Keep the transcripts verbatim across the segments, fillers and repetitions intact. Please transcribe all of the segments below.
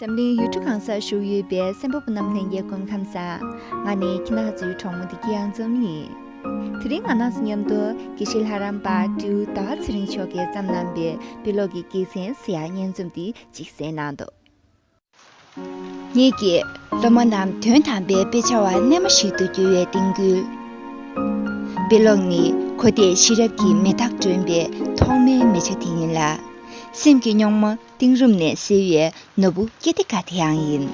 འཛམ་གླིང་ཡུལ་གྲུ་གང་སར་བཞུགས་ཡོད་པའི་གསན་པ་པོ་རྣམས་ལྷན་རྒྱས་སྐུ་ཁམས་བཟང་། ང་ནི་ཁྱི་ནག་ཚོའི་གྲོགས་མོ་བདེ་སྐྱིད་གཡང་འཛོམས་ཡིན། དེ་རིང་ང་རང་ཚོ་མཉམ་དུ་དགེ་བཤེས་ལྷ་རམས་པ་སྤྲེའུ་ཟླ་བ་ཚེ་རིང་མཆོག་གིས་བརྩམས་གནང་པའི་དཔེ་ཀློག་གི་སྐྱེས་ཚན་ཟེར་ཡག་སྙན་རྩོམ་འདི་གཅིག་གསན་གནང་འདུག་ངེད་ཀྱིས་སློབ་མ་རྣམས་དོན་དམ་པའི་དཔེ་ཆ་བ་རྣལ་མ་ཞིག་ཏུ་འགྱུར་བའི་རྟིང་སྐུལ། དཔེ་ཀློག་ནི་གོ་བདེ་ཤེས་རབ་ཀྱི་མེ་སྟག་སྒྲོན་པའི་ཐོག་མའི་མེ་ཆ་དེ་ཡིན་ལ། སེམས་ཀྱི་རྙོག་མ་གཏིང་རུམ་ནས་སེལ་བའི་ནོར་བུ་སྐྱེ་སྟེ་ཀ་དེ་ཡང་ཡིན།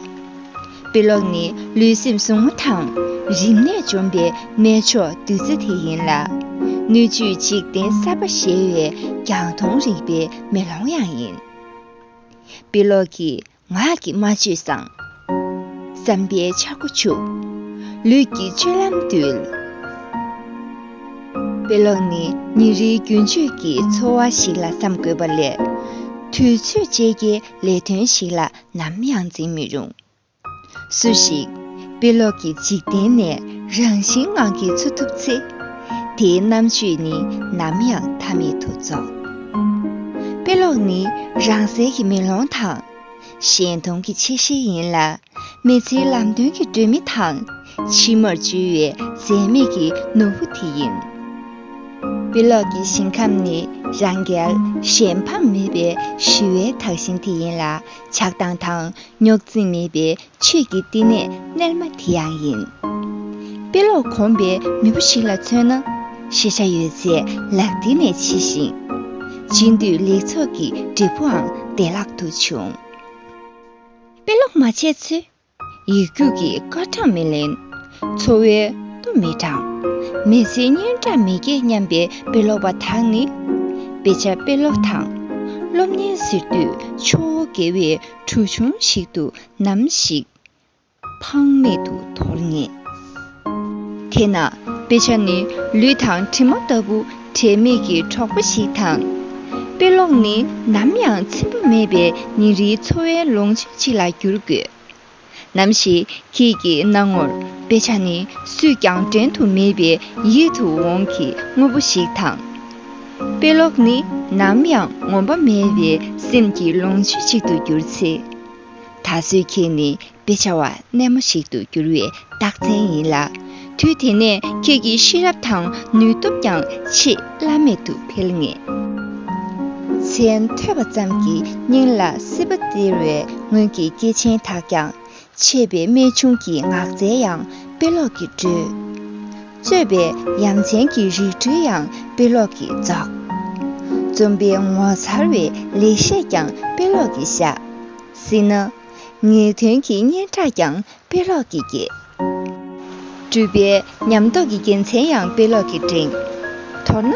དཔེ་ཀློག་ནི་ལུས་སེམས་ཟུག་རྔུ་དང་རིམས་ནད་འཇོམས་པའི་སྨན་མཆོག་བདུད་རྩི་དེ་ཡིན་ལ། སྣོད་བཅུད་འཇིག་རྟེན་གསར་པ་བཞད་པའི་རྒྱང་མཐོང་རིག་པའི་མེ་ལོང་ཡང་ཡིན། དཔེ་ཀློག་གིས་ངག་གི་སྨྲ་བརྗོད་བཟང་། བསམ་པའི་འཆར་སྒོ་ཕྱུག། ལུས་ཀྱི་སྤྱོད་ལམ་འདུལ། དཔེ་ཀློག་ནི་ཉིན་རེའི་རྒྱུན་སྤྱོད་ཀྱི་འཚོ་བ་ཞིག་ལ་བསམ་དགོས་པ་ལས། དུས་ཚོད་བཅས་ཀྱི་ལས་དོན་ཞིག་ལ་ནམ་ཡང་འཛིན་མི་རུང་། སུ་ཞིག་དཔེ་ཀློག་གི་འཇིག་རྟེན་ནས་རང་བཞིན་ངང་གིས་འཚོ་ཐུབ་ཚེ། དེའི་རྣམ་དཔྱོད་ནི་ནམ་ཡང་མཐའ་མེད་དུ་རྫོགས། དཔེ་ཀློག་ནི་རང་གསལ་གྱི་མེ་ལོང་དང་། གཞན་མཐོང་གི་ཆེ་ཤེལ་ཡིན་ལ། མི་ཚེའི་ལམ་སྟོན་གྱི་སྒྲོན་མེ་དང་། ཕྱི་མར་བཅོལ་བའི་འཛད་མེད་ཀྱི་ནོར་བུ་དེ་ཡིན། དཔེ་ཀློག་གི་ཞིང་ཁམས་ནི་རང་རྒྱལ་གཞན་ཕམ་མེད་པའི་ཞི་བའི་དག་ཞིང་དེ་ཡིན་ལ། ཆགས་སྡང་དང་རྙོག་འཛིང་མེད་པའི་ཆོས་ཀྱི་བསྟི་གནས་རྣལ་མ་དེ་ཡང་ཡིན། དཔེ་ཀློག་གོམས་པའི་མི་བུ་ཞིག་ལ་མཚོན་ན། ཤེས་བྱ་ཡོད་ཚད་ལག་མཐིལ་ནས་ཕྱིས་ཤིང་། སྦྱིན་སྡོད་ལེགས་ཚོགས་ཀྱི་འབྲས་བུའང་བདེ་བླག་ཏུ་འབྱུང་། དཔེ་ཀློག་མ་བྱས་ཚེ། ཡིག་རྒྱུགས་ཀྱི་སྐར་གྲངས་མི་ལེན། འཚོ་བའི་ལྟོ་མི་འགྲང་། མི་ཚེའི་སྙན་གྲགས་མི་སྐྱེ་སྙམ་པའི་དཔེ་ཀློག་པ་དག་ནི། དཔེ་ཆ་དཔེ་ཀློག་དང་། སློབ་གཉེར་ཟེར་དུས་ཆུ་བོ་དགེ་བའི་གྲུ་ཆུང་ཞིག་ཏུ་ནམ་ཞིག་ཕངས་མེད་དུ་དོར་ངེས། དེས་ན་དཔེ་ཆ་ནི་ལུས་དང་གྲིབ་མ་ལྟ་བུ་དྲན་མེད་ཀྱི་གྲོགས་པོ་ཞིག་དང་། དཔེ་ཀློག་ནི་ནམ་ཡང་ཚིམ་པ་མེད་པའི་ཉིན་རེའི་འཚོ་བའི་ལོངས་སྤྱོད་ཅིག་ལ་འགྱུར་དགོས། ནམ་ཞིག་ཁྱེད་ཀྱི་སྣང་ངོར་དཔེ་ཆ་ནི་སུས་ཀྱང་འགྲན་དུ་མེད་པའི་ཡིད་དུ་འོང་གི་དངོས་པོ་ཞིག་དང་། དཔེ་ཀློག་ནི་ནམ་ཡང་ངོམས་པ་མེད་པའི་སེམས་ཀྱི་ལོངས་སྤྱོད་ཅིག་ཏུ་གྱུར་ཚེ། ད་གཟོད་ཁྱེད་ནི་དཔེ་ཆ་བ་རྣལ་མ་ཞིག་ཏུ་འགྱུར་བའི་རྟགས་མཚན་ཡིན་ལ། དུས་དེ་ནས་ཁྱེད་ཀྱི་ཤེས་རབ་དང་ནུས་སྟོབས་ཀྱང་ཆེས་བླ་མེད་དུ་འཕེལ་ངེས། མཚན་ཐོས་པ་ཙམ་གྱིས་སྙིང་ལ་སྲིད་པ་སྟེར་བའི་སྔོན་གྱི་སྐྱེས་ཆེན་དག་ཀྱང་། ཆད་པའི་རྨད་བྱུང་གི་ངག་རྩལ་ཡང་དཔེ་ཀློག་གིས་བགྲོད། རྩོད་པའི་ཡ་མཚན་གྱི་རིགས་འགྲེ་ཡང་དཔེ་ཀློག་གིས་རྫོགས། རྩོམ་པའི་ངོ་མཚར་བའི་ལེགས་བཤད་ཀྱང་དཔེ་ཀློག་གིས་བཤད། སྲིད་ན། ངེས་དོན་གྱི་སྙན་གྲགས་ཀྱང་དཔེ་ཀློག་གིས་སྐྱེད། སྤྲུལ་པའི་ཉམས་རྟོགས་ཀྱི་རྒྱལ་མཚན་ཡང་དཔེ་ཀློག་གིས་བསྒྲེངས། མདོར་ན།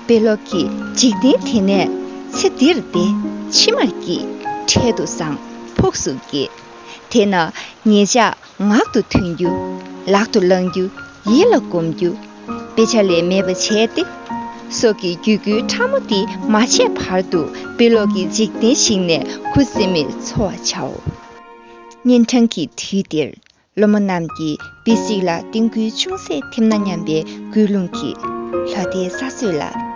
དཔེ་ཀློག་གིས་འཇིག་རྟེན་དེ་ནས་ཚེ་འདིར་བདེ། ཕྱི་མར་སྐྱིད། འཕྲལ་དུ་བཟང་། ཕུགས་སུ་སྐྱིད། དེས་ན་ངེད་ཅག་ངག་ཏུ་ཐོན་རྒྱུ། ལག་ཏུ་བླང་རྒྱུ། ཡིད་ལ་སྒོམ་རྒྱུ། དཔེ་ཆ་ལས་མེད་པ་བྱས་ཏེ། སྲོག་གི་རྒྱུད་སྐུད་ཕྲ་མོ་འདི་མ་ཆད་བར་དུ་དཔེ་ཀློག་གི་འཇིག་རྟེན་ཞིག་ནས་ཁུ་སིམ་མེར་འཚོ་བར་བྱའོ། གཉན་འཕྲང་གི་དུས་འདིར་སློབ་མ་རྣམས་ཀྱིས་དཔེ་གཟིགས་ལ་རྟིང་སྐུལ་ཅུང་ཟད་ཐེབས་ན་སྙམ་པའི་ཀུན་སློང་གིས་ལྷ་སྡེའི་ས་སྲོད་ལ།